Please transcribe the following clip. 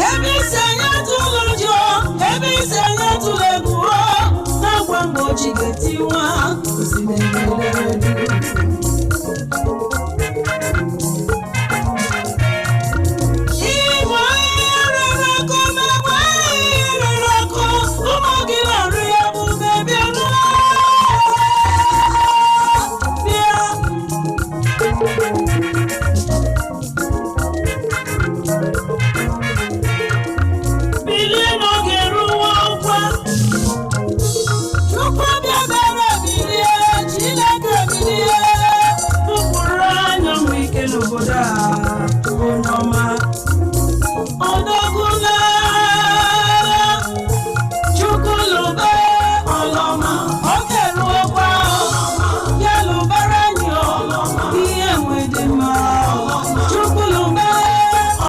Ebe isi anyị atụla ụjọ, ebe isi anyị atụla egwu o, n'akwa mgbochi ga-etiwa, osimiri ga-edere.